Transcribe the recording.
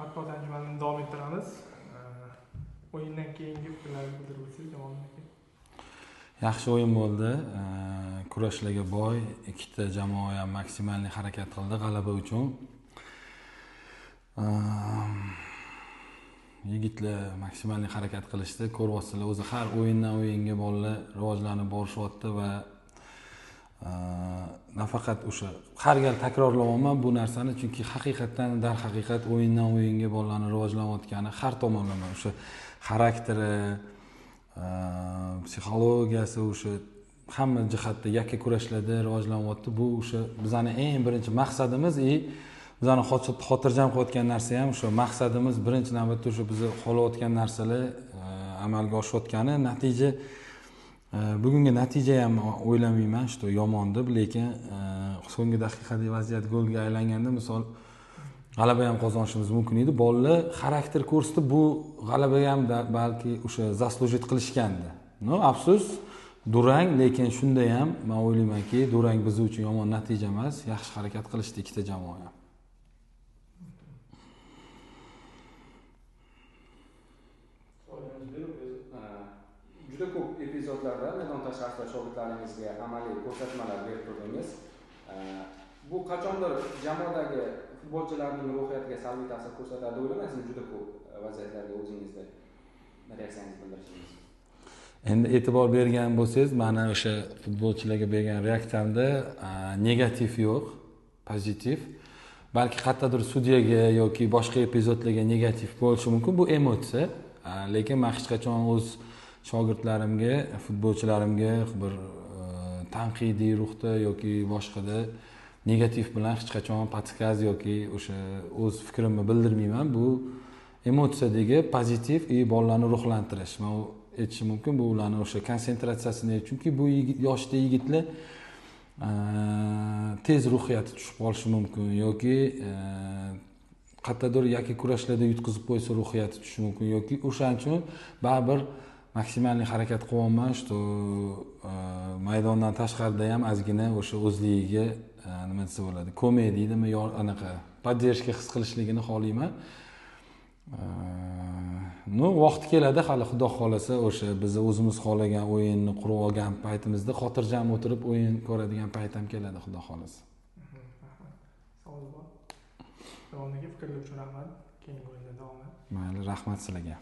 Matbuot anjumanini davom ettiramiz. O'yindan keyingi fikrlaringizni bildirib o'tsangiz, Jamoliddin aka. Yaxshi o'yin bo'ldi. Kurashlarga boy, ikkita jamoa ham maksimalniy harakat qildi g'alaba uchun. Yigitlar maksimalniy harakat qilishdi. Ko'ryapsizlar, o'zi har o'yindan o'yinga bolalar rivojlanib borishyapti va nafaqat o'sha har gal takrorlayapman bu narsani, chunki haqiqatdan darhaqiqat o'yindan o'yinga bolalarni rivojlanayotgani har tomonlama, o'sha xarakteri, psixologiyasi, o'sha hamma jihatda yakka kurashlarda rivojlanyapti. Bu o'sha bizani eng birinchi maqsadimiz i bizani xotirjam qilayotgan narsa ham o'sha maqsadimiz, birinchi navbatda o'sha bizni xohlayotgan narsalar amalga oshayotgani. Natija, bugungi natija ham o'ylamayman, что yomon deb, lekin so'nggi daqiqadagi vaziyat golga aylanganda misol g'alaba ham qozonishimiz mumkin edi. Bolalar xarakter ko'rsatib bu g'alabaga ham balki o'sha заслужить qilishgandi. No, afsus, durang, lekin shunda ham men o'ylaymanki, durang biz uchun yomon natija emas, yaxshi harakat qilishdi ikkita jamoa ham. Juda ko'p epizodlarda maydon tashqarisida shogirdlaringizga amaliy ko'rsatmalar berib turdingiz. Bu qachondir jamoadagi futbolchilarning ruhiyatiga salbiy ta'sir ko'rsatadi deb o'ylamaysizmi? Juda ko'p vaziyatlarga o'zingizda reaksiyangizni bildirishingiz. Endi e'tibor bergan bo'lsangiz, mana o'sha futbolchilarga bergan reaksiyamda negativ yo'q, pozitiv. Balki qayerdadir sudyaga yoki boshqa epizodlarga negativ bo'lishi mumkin, bu emotsiya. Lekin men hech qachon o'z shogirdlarimga, futbolchilarimga bir tanqidiy ruhda yoki boshqada negativ bilan hech qachon podskaz yoki o'sha o'z fikrimni bildirmayman. Bu emotsiyadagi pozitiv i bolalarni ruhlantirish. Men aytishim mumkin, bu ularni o'sha konsentratsiyasini, chunki bu yoshda yigitlar tez ruhiyati tushib qolishi mumkin yoki qayerdadir yakka kurashlarda yutqizib qo'ysa ruhiyati tushishi mumkin yoki o'shaning uchun baribir maksimalniy harakat qilyapman, что maydondan tashqarida ham ozgina o'sha o'zligiga nima desa bo'ladi, ko'mak deydimi, yo anaqa поддержка his qilishligini xohlayman. Ну, vaqti keladi hali, Xudo xohlasa, o'sha biz o'zimiz xohlagan o'yinni qurib olgan paytimizda xotirjam o'tirib o'yin ko'radigan payt ham keladi, Xudo xohlasa. Rahmat. Savol bor. Davomdagi fikrlar uchun rahmat. Keyingi o'yinda davom et. Mayli, rahmat sizlarga.